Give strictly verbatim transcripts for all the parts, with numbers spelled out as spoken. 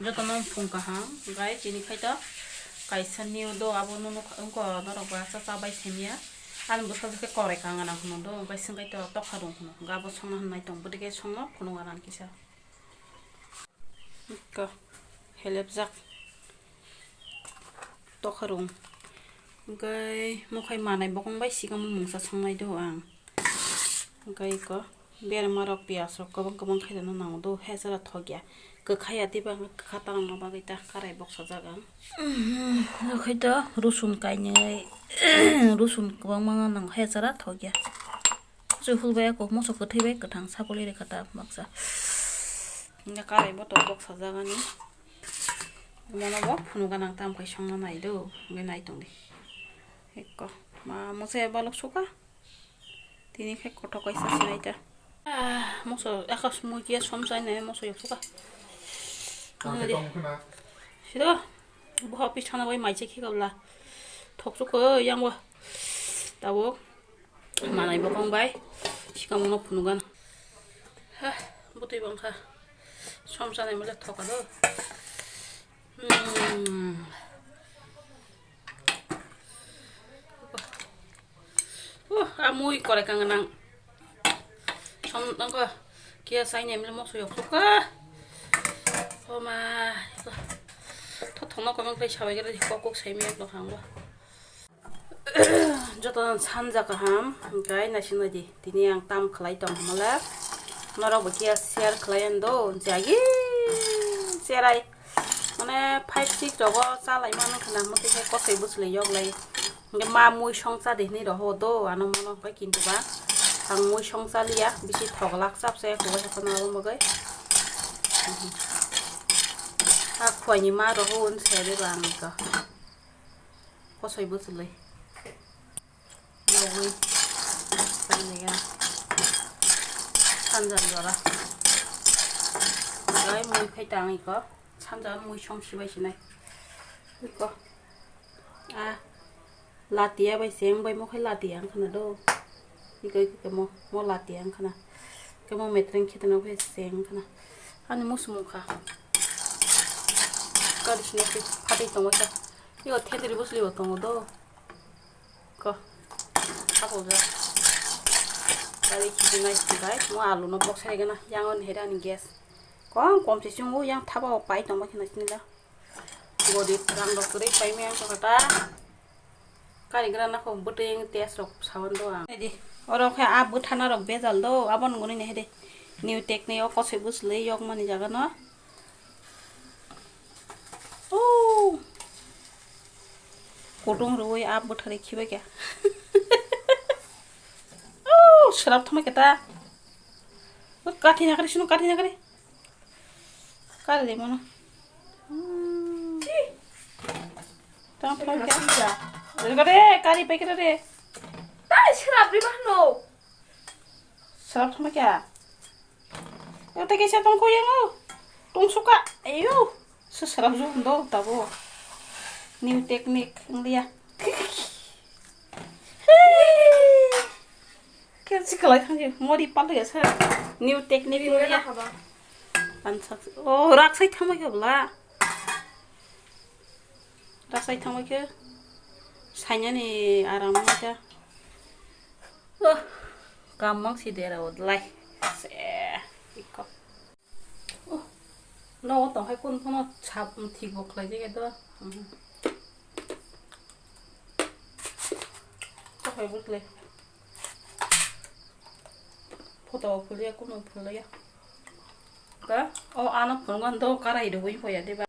Jotono phung kaham, guys, chini khai to kaisa new do, abo nunu wngkha, norok ba cha cha bai simiya. Ani bwsa khe korai kang gana hwno do, hwnkhe swngkhai to tokha rung hwno, hwnkhe abo songna hwnwi tong, bwdike songno phunuk gana kisa. Ko, helepjak tokha rung. Hwnkhe mukhai manai bokong bai sikamo mungsa songnai do ang. Hwnkhe ko berma rok, piyaj rok kwbang kwbang khaina nango do, hechara thokya. Kwkhai ya teibo kwkha ta wngna bagwi ta karai boksajak ang. Hwnkhe to rusun kainwi, rusun kwbangma nango, hechara thokya. Kuchuk hulbai ako moso kwthwi bai kwthang sapoli rwkha ta baksa. Hwnkhe karai bo to boksajak ani. Mono bo phunuk gana tamo khai songna nai do, hwnkhe nai tong di. Ekko ma moso ya balok suka. Tini khe kothok kaisa sinai ta. Ah, moso akas muikia somsai nai moso yoksuka. Tamo khe tamo khna. Siro, bo office thana bai mai che khikabla. Thoksuko yang bo. Tabuk manai bokong bai. Sikamo no phunuk gana. Ha, butui bangkha. Somsai nai mole thoka do. Hmm. Uh, a mui korai kang nang. Som nangko kia sai nem le moso yok suka. Oma. Tho thono komang pai sabai gere kok kok sai mi no hangwa. Joto sanja kaham, hwnkhe naising nai di. Tini ang tam khlai tong hwnle. Norok bo khe share khlai ando, jagi cherai. Mane five six rogo chalai mano khna, mothe khe kosoi bwswlwi yok lai. Hwnkhe ma mui song cha di hwnwi roho do, ano mano hwnkhe kintu ba ang mui song cha liya, bisi thoglak chap se, kubai haphano abo bagwi. A khwai ni ma roho un se de ba ang to. Kosoi bwswlwi. Yogwi. Sanjaya. Sanjan jora. Gai mui khai tang iko. Sanja mui song sibai sinai. Iko. A. Latiya bai seng bai mo khai latiya ang khana do. Iko iko mo, mo latiya ang khana. Kemo metreng khitano khai seng khana. Ani mo sumung kha. Kari sinai phatwi tongwi kha. Iko thedri bwsli bo tongo do. Ko. Apo ja. Kari khiti nai guys, mo alu no boksai gana, yang on hera ni gas. Kom kom se chungo, yang thaba o pai tongma khina sinila. Godi rang rok kwrwi pai me ang kata. Kari gra na ko bwtwi test rok sawan do ang. Edi. Oro khe a bwthana rok bejal do, abon guni ne hede. New technique o kosoi bwsli yok mani jaga no. Oh. Kutung rwi a bwthari khibai khe. Oh, srap thama khe ta. Kathi na kari, sino kathi na kari. Kari de mano. Hmm. Tang thong khe. Kari, kari, kari pai khe de. Tai srap ri bahno. Srap thama khe. Ete kaisa tongkho yango. Tongsuka. Ayo. Sesrap ju do tabo. New technique wngya. Khe si kalai thang mori pal ya sa. New technique wngya. Ansak. Oh, rak sai thama khe bla. Rak sai thama khe. Sainani aram khe. Oh, kamang si dera odlai. Se, iko. Oh, no, tong hai kun kono chap thik bo khlai jege do. Mhm. To hai bukle. Photo phulya, kono phulya. Ka, o ano phulngan do karai do wi hoya de ba.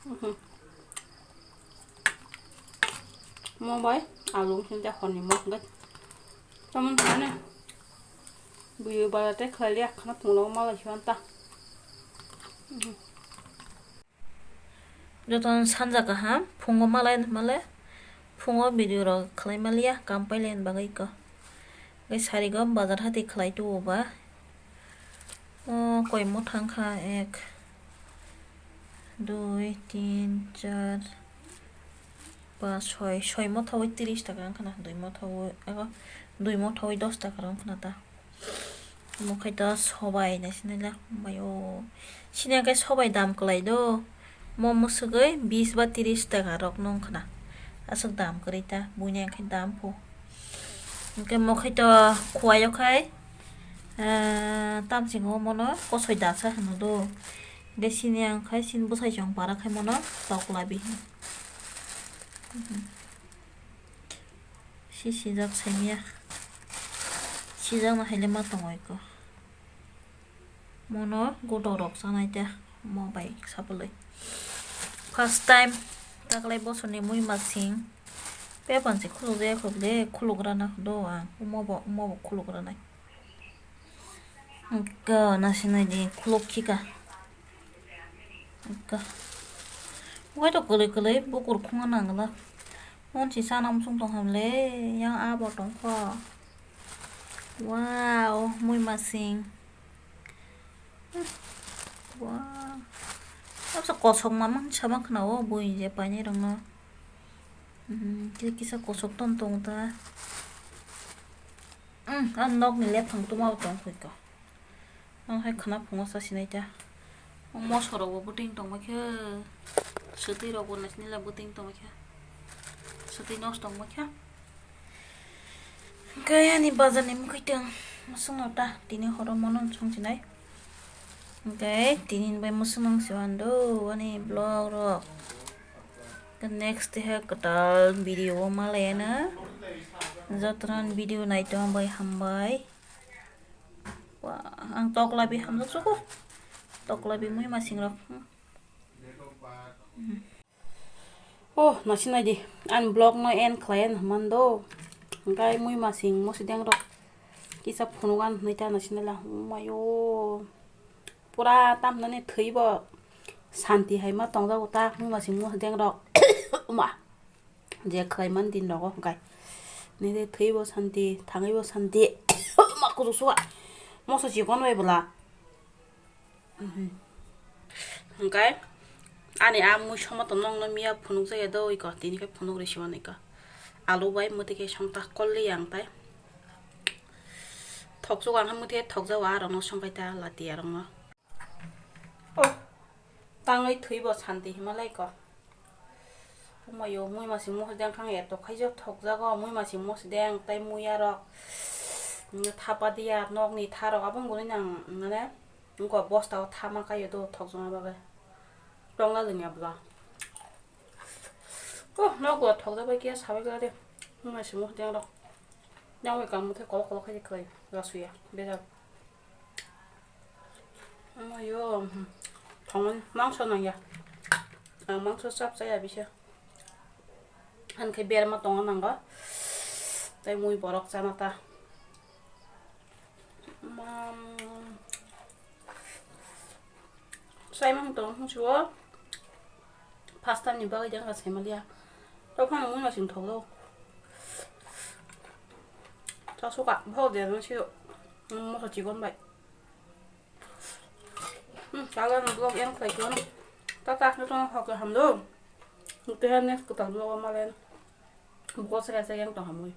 Mhm. Mo bai alu hinja honni mo hinga. Tamon hane. Buyu bara te khali akhana phunglo mala hiwan ta. Mhm. Jotono sanja kaham, phungo malai male, phungo video rok khlai maliya, kam pailai bagwi ko. Hwnkhe sarigo bazar hati khlai tuo ba. O koi motha wngkha, ek, dui, tin, char, pas, soi, soi mothawi tris taka wngkha na, dui mothawi, ego, dui mothawi dos taka rok wngkha na ta. Omo khai to sobai nai sinai le, mayo. Sini hwnkhe sobai dam kwlai do. Mo mwswgwi bis ba tris taka rok nung khna. Aswk dam kwrwi ta, buini ang khe dam phu. Hwnkhe mo khai to khuwaio khai, ah, tamsingo mono kosoi dasa hwno do. Hwnkhe sini ang khai sini bwsai chong para khai mono toklabi hwno. Si sijak saimya. Sijakna haile ma tongo iko. Mono goto rok chanai ta mo bai sapoloi. First time taklai bosorni mui masing. Pepan se khuluk jaya kho ble khuluk rana do ang. Umo bo, umo bo khuluk ranai. Ekka nasinai di khuluk khika. Ekka. Wai to kwlwi kwlwi bukur khunga nangla. Mon si sana musung tong hamle yang abo tong kho. Wow, mui masing. Wow. Absa kosok mamang sama khna o bui je painai rong no. Hmm, kisa kisa kosok ton tong ta. Hmm, a nok ni lephang tuma tong khui ko. Ang hai khna phungo sa sinai ta. Moso rok bo bwtwi tong mai khe. Swtwi rok bo naisini le bwtwi tong mai khe. Swtwi nos tong mai khe. Hwnkhe ani bazar ni mwkhwitwng mwswkno ta tini horo mono chwng sinai. Hwnkhe tini bai mwswk nang se uan do ani vlog rok. Next he kwtal video o malaya na. Jotono video naitong bai hambai. Wah, ang toklabi hamjak suku. Toklabi mui masing rok. Hmm. Oh, nasinai di. Ani vlog no end khlai hwnman do. Hwnkhe mui masing mosideng rok kisa phunuk an hwnwi ta nasinai la. Mayo. Pura tamnani thwi bo santi hai ma tongjago ta mui masing mosideng rok. Ma. Je khlai man din rogo hwnkhe. Nini thwi bo santi, thangwi bo santi. Ma kuchuk suka. Moso chikon bai bwla. Mhm. Hwnkhe ani a mui somoto nokno miya phunukjak ya do iko, tini khe phunuk rw si mano iko. Alu bai mwtwi khe songta kol li yang tai. Thokjak ang khe mwtwi thokjak o, a rokno songkai ta lati a rokno. Oh, tangwi thwi bo santi hima lai ko. Omo yo, mui masing mosideng khang eto khaijak thokjago, mui masing mosideng tai mui arok, mm, thapa diya, nokni tharok aboni gwnwi nang, mane, wngkha bosta o thama kaiyo do thokjakna bagwi. Tongla lwngya bwla. Oh, nogo thokjak bai khe sabai khe de, mui masing mosideng rok. Yang bai kang muthe kolok kolok khaijak khlai, rasuya, bejal. Omo yo, hmm, thongmani mangso nangya. Ang mangso chap chaya bisa. Ani khe berma tongo nango. Tai mui borok chana ta. Mam. Saimang tong hwnsuo. First time ni bagwi jang ka saimaliya. Tokphano mui masing thoklo. Chasuka, bhok de no sio. Moso chikon bai. Hmm, kala no vlog end khlai khe no. Tata, no tong hok hamlo. Mukte ha next kwtal vlog ma len. Buko sega sega yang tong hamwi.